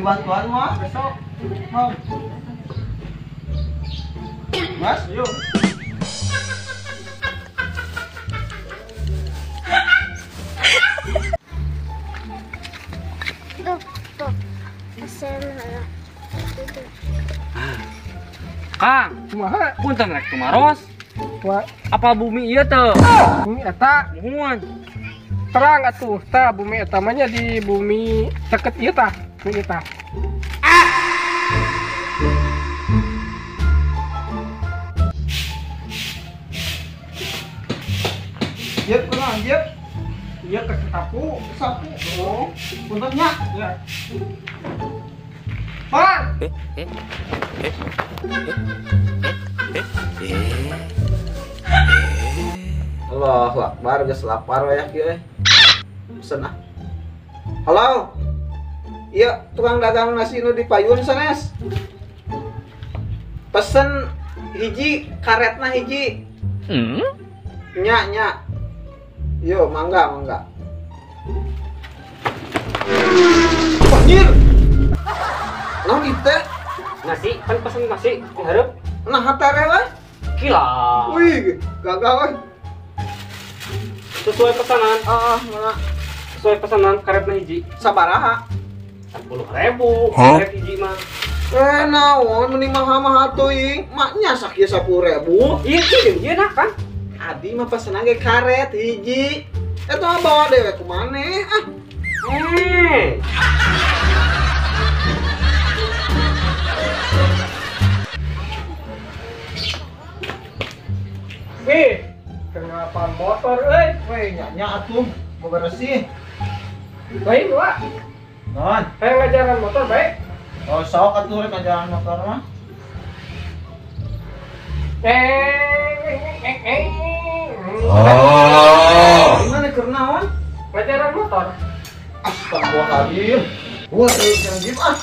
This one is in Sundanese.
Dibantuan mah Besok. Mau. Mas, yuk. Kang, kumaha? Punten rek tumaros. Apa bumi ieu teu? Bumi eta? Muhun. Terang atuh, tah bumi eta mah nya di bumi deket ieu tah, bumi tah. Ieu kunaon ieu? Ieu ke sapu, sapu. Oh, punten nya. Ya. Bang. Allahu Akbar, geus lapar wayah kieu euy. Pesen ah. Halo. Iya, tukang dagang nasi nu di payun sanes. Pesen hiji, karetna hiji. Nya nya. Yo, mangga mangga. Anjir. Naon ieu teh? Nasi, pan pesen nasi dihareup. Nah, hatere we. Gila. Wih, gagal euy. Sesuai pesanan. Heeh, mana? Sesuai pesanan karetna hiji. Sabaraha? 10.000. Karet hiji mah. Eh, naon mending mahal-mahal teuing. Maknya sakieu 10.000. Ieu ieu nah kan. Abi mah pesenan ge karet hiji. Eta mah bawa dewe ku maneh ah. Wih, kenapa motor euy? Weh, nya atuh, mau bersih. Baik, Wak. Non, hayang ngajaran motor baik. Oh, sok atuh rek ngajaran motor mah. Oh. Gimana keur naon? Ngajaran motor. Astagfirullahaladzim. Wah, teu jeung ah.